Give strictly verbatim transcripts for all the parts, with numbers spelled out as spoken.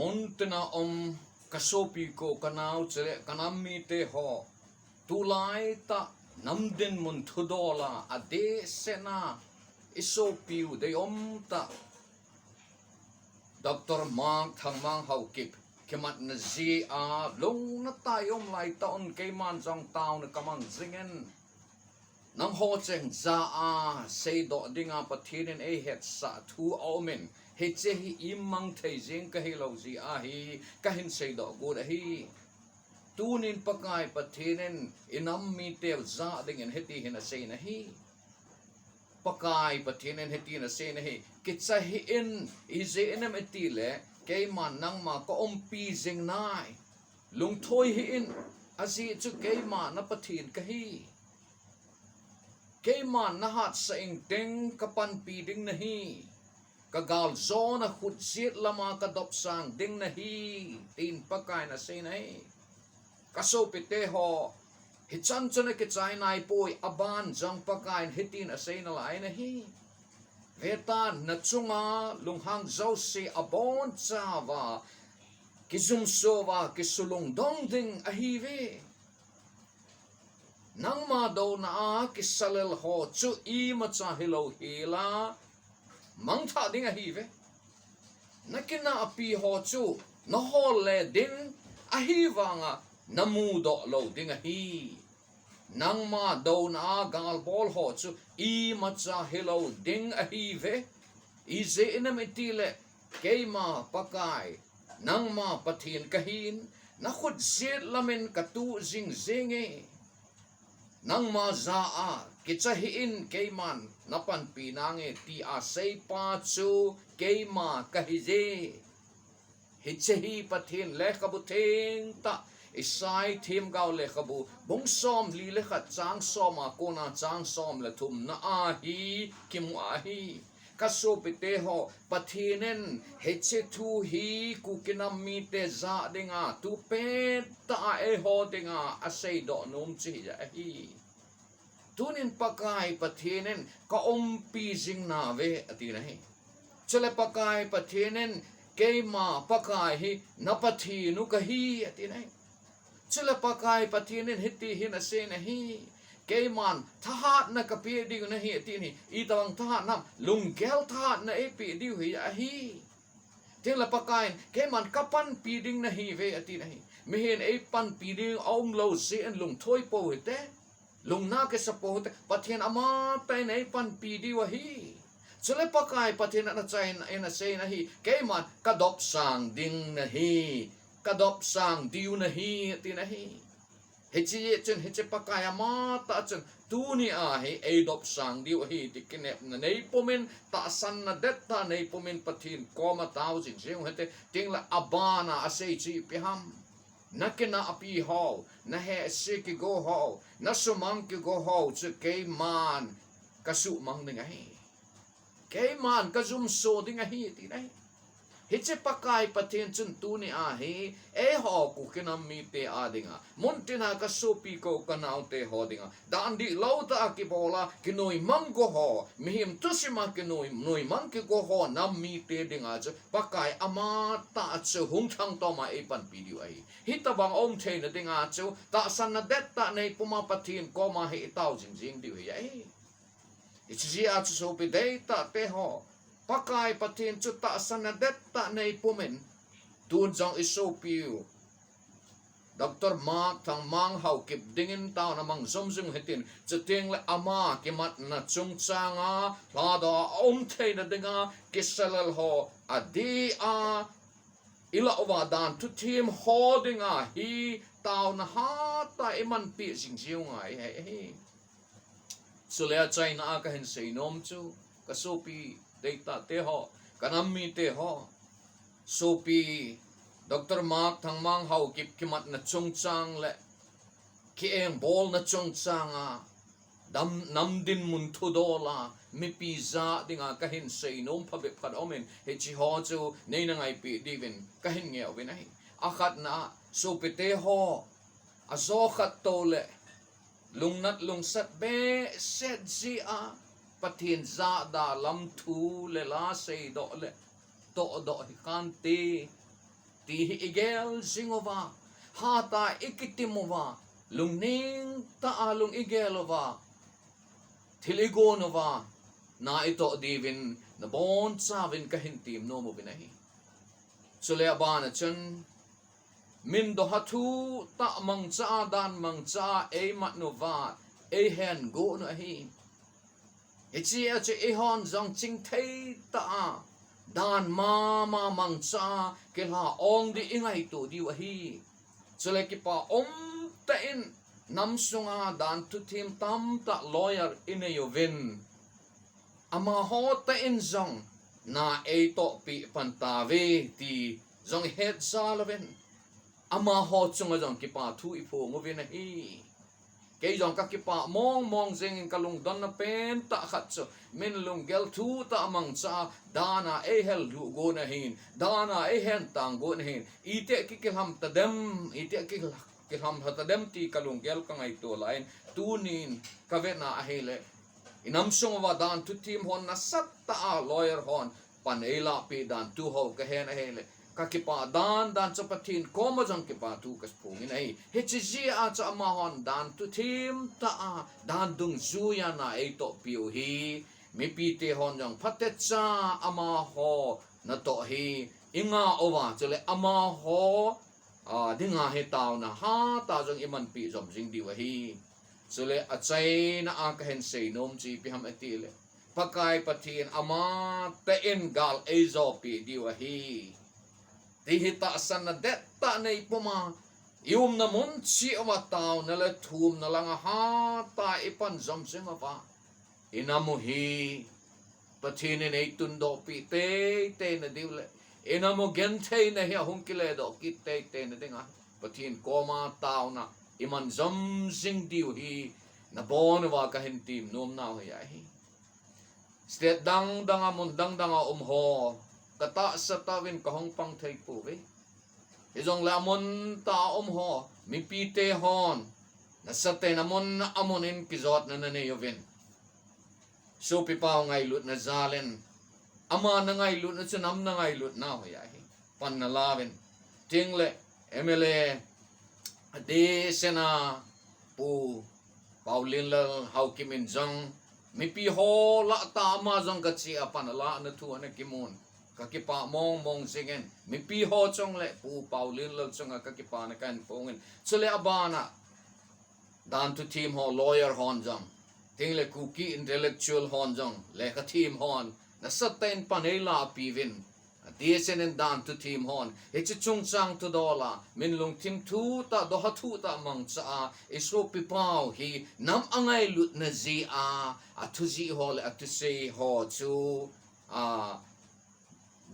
Muntina um ka sopi ko ka nao chule ka nam mite ho, tulai tah nam dinmun thudola adeh sehna i sopiu deium tah Doctor Mark Thangmang Haokip kimatna jeh a lungna tah a i um lai tah un keiman jong taona ka mang jingin, nangho cheng jah a seidoh dinga Pathen in eihetsah thu aumin, hiche hi imang thei jing kahilou jeh a hi kahin seidoh got ahi. Tunin Pakai Pathen in i nam mite jah dingin hiti hin asei in ahi. Pakai Pathen in hitin asei in ahi, kicha hih in, ijeh inem itile, keiman nangma ka umpi jing nai. Lungthoi hih in, ajeh chu keima na Pathen kahi. Keiman na hatsah ing teng ka panpi ding nahi. Ka galjona khutjet lama ka dopsang ding nahi, tin Pakai in asei in ahi. Ka sopite ho, hichan chun akichai naipoi, aban jong Pakai in hitin asei nalai in ahi. Vetan, na chunga lunghang jouse abonchauva kijumso uva kisulungdong ding ahiuve. Nangma douna a kisalel ho chu imacha hilou hela mangthah ding ahiuve. Na kinahpi ho chu na hol le ding ahivanga na mudoh lou ding ahi. Nangma douna a galbol ho chu imacha hilou ding ahiuve. Ijeh inem itile keima Pakai, nangma Pathen kahin, na khutjet lamin ka tuh jing jenge. Nangma jah a kicha hih in, keiman na panpi nange, tia seipa chu keima kahiye. Hiche hi Pathen lekhabu thengtah, Isai themgao lekhabu, bung somli le khat chang som a kona chang som le thumna a hi kimu ahi. Ka sopite ho, Pathen in hiche thu hi Kuki nam mite jah dinga, tupet tah a eiho dinga aseidoh nom chu hiya ahi. Tunin Pakai Pathen in ka umpi jing nauve, ati in ahi. Chule Pakai Pathen in keima Pakai hi na Pathen u kahi, ati in ahi. Chule Pakai Pathen in hiti hin asei in ahi. Keiman thahatna kapeh diu nahi, ati in ahi. Itobang thahatna ham, lunggel thahatna eipeh diu hi ahi. Tengle Pakai in keiman ka panpi ding nahiuve, ati in ahi. Mihem in eipanpi ding aumlou jeh in lungthoi pou hite. Lungna kisa pou hite. Pathen amatah in eipanpi diu ahi. Chule Pakai Pathen in achai in asei in ahi. Keiman ka dopsang ding nahi. Ka dopsang diu nahi, ati in ahi. Hiche jeh chun, hiche Pakai amatah chun, tuni a hi eidopsang diu ahi ti kinepna neipumin, tahsanna dettah neipumin Pathen koma tao jing jing u hite, tengle abana asei chu ipi ham. Na kinahpi ho, na hehse kigo ho, na sumang kigo ho chu keiman ka suhmang ding ahi. Keiman ka jumso ding ahi, ati in ahi. Hiche Pakai Pathen chun tuni a hi, eiho Kuki nam mite a dinga, muntina ka sopi ko ka naote ho dinga, dan dihlou tah a kibola, kinoimang go ho, mihem thusima kinoi, noimang kigo ho nam mite dinga chu, Pakai amatah chu hung thangtom a eipanpi diu ahi. Hitobang aum theina dinga chu, tahsanna dettah neipuma Pathen koma hi itao jing jing diu hi ahi. Hiche jeh a chu sopi deitahte ho, Pakai Pathen chu tahsanna dettah neipumin, tun jong i sopiu Doctor Mark Thangmang Haokip dingin taona mang jom jing u hitin, chutengle ama kimatna chungchanga, lhadoh a aum theina dinga, kisalel ho adeh a, ilah uva dan thuthem ho dinga hi taona hatah a imanpeh jing jing u ngai ahi. Chule achaina a kahin seinom chu, ka sopi deitahte ho, ka nam mite ho, sopi Doctor Mark Thangmang Haokip kimatna chungchang le kiengbolna chungchanga, nam dinmun thudola mipi jah dinga kahin seinom phabep khat aumin, hiche ho chu neina ngaipeh diuvin kahin ngeh uvin ahi. Akhatna a, sopite ho, ajo khat tou le lungnat lungsat behseh jeh a Pathen jahda lam thu le la seidoh le tohdoh hi khante. ti hi igel jing uva, hatah a ikitim uva, lungning tah a lung igel uva, thil igon uva, na itoh diuvin nabonchauvin kahin temnom uvin ahi. Chule abana chun, min doha thu tah mangcha a, dan mangcha a eimat uva, eihen gon u ahi. Hichea chu eihon jong chingthei tah a, dan mama mangcha a, kilha ong ding ingaito diu ahi. Chule kipa umtah in, nam sunga danthu them tamtah lawyer inei uvin, amaho tah in jong na eitohpeh pan tauve ti jong ihet jal uvin, amaho chunga jong kipa thu iphong uvin ahi. Kei jong kakipah mong mong jingin, kalungdonna pen tah khat chu, min lunggel thu tah mangcha a, dan a eihel lhu gon ahin, dan a eihen tang gon ahin, iti a kikilham tadem, iti a ki, kilham lha tadem ti kalunggel kangaito laiyin, tunin kavetna ahile, inam sung uva danthu them hon nasatah a lawyer hon pan eilahpeh dan tuho kahen ahile, kakipah dan dan chu Pathen koma jong kipa thu kaphongin ahi. Hiche jeh a chu amahon danthu them tah a, dan dungjuiya na eitohpeh u hi, mipite hon jong phatecha amaho natoh hi ingah uva, chule amaho a, dinga hi taona hatah jong imanpeh jom jing diu ahi. Chule achaina a kahin seinom chu ipi ham itile, Pakai Pathen amatah in gal eijopeh diu ahi, ti hi tahsanna dettah nei puma, iumna mun cheh uva taona le thumna langa hatah a ipan jom jing uva, inam u hi Pathen in eitundohpeh teitei nadiu le, inam u gentheina hi ahung kiledoh kit teitei nadinga, Pathen koma taona iman jom jing diu hi, nabon uva kahin temnom nau hi ahi. State dang dang a, mun dang dang a um ho, katahsa tauvin kahung pang thei pouve. Hijongle amun tah a um ho, mipite hon, nasatah in amun amun in kijotna nanei uvin, sopipau ngailutna jalin, ama nangailutna chu nam nangailutna ho ahi, pan nalauvin. Chuteng le M L A adehset a Pu Paolienlal Haokip in jong, mipi ho lah tah a ama jong kache a pan alahna thu ana kimun, kakipah mong mong jingin, mipi ho chung le Pu Paolienlal chunga kakipana kahin phongin. Chule abana danthu them ho, lawyer hon jong, chuteng le Kuki intellectual hon jong, lekha them hon, nasatah in pan eilahpeh uvin, adehset in danthu them hon, hiche chungchang thudol a, min lungthim thu tah, doha thu tah mangcha a, isopipau hi nam angailutna jeh a, athujih ho le athusei ho chu, a,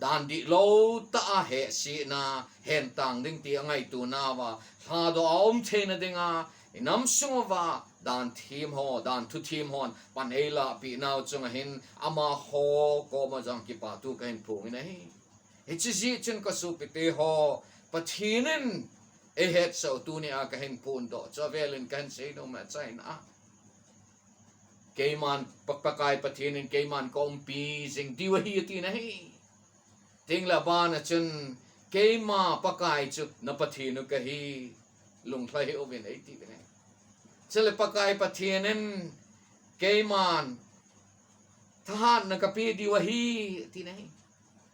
dan dihlou tah a hehsetna, hentang ding ti angaito nauva, lhadoh a um theina dinga, inam sung uva danthem ho, danthu them hon pan eilahpeh nau chunga hin, amaho koma jong kipa thu kahin phongin ahi. Hiche jeh chun kasopite ho, Pathen in eihetsah u tunia kahin phondoh chu avelin kahin seinom e, achaina a, keiman, Pa-, Pakai Pathen in keiman kaumpi jing diu ahi atina ahi. Chuteng le abana chun, keima Pakai chu na Pathen u kahi, lunglhai hih uvin eiti uvin ahi. Chule Pakai Pathen in keiman thahatna kapeh diu ahi, atina ahi.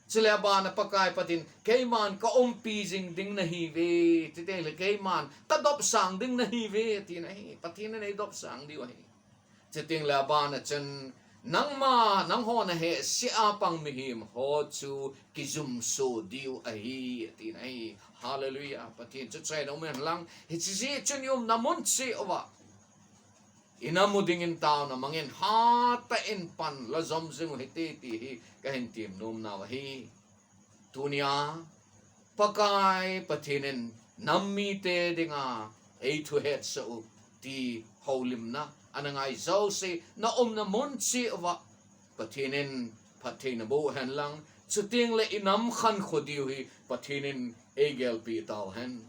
Chule abana Pakai Pathen in keiman kaumpi jing ding nahiuve, chuteng le keiman kadopsang ding nahiuve, atina ahi. Pathen in eidopsang diu ahi. Chuteng le abana chun, nangma, nangho nahehse a pang mihem ho chu kijumso diu ahi, atina ahi. Hallelujah. Pathen chu achaina um hen lang. Hiche jeh chun iumna mun cheh uva, inam u dingin taona mangin, hatah in pan la jom jing u hite ti hi kahin temnom nau ahi. Tunia, Pakai Pathen in nam mite dinga eithuhetsah u ti houlimna ana ngai jouse, na umna mun cheh uva Pathen in phatthei naboh hen lang, chuteng le inam khankho diu hi Pathen in eigelpeh tau hen.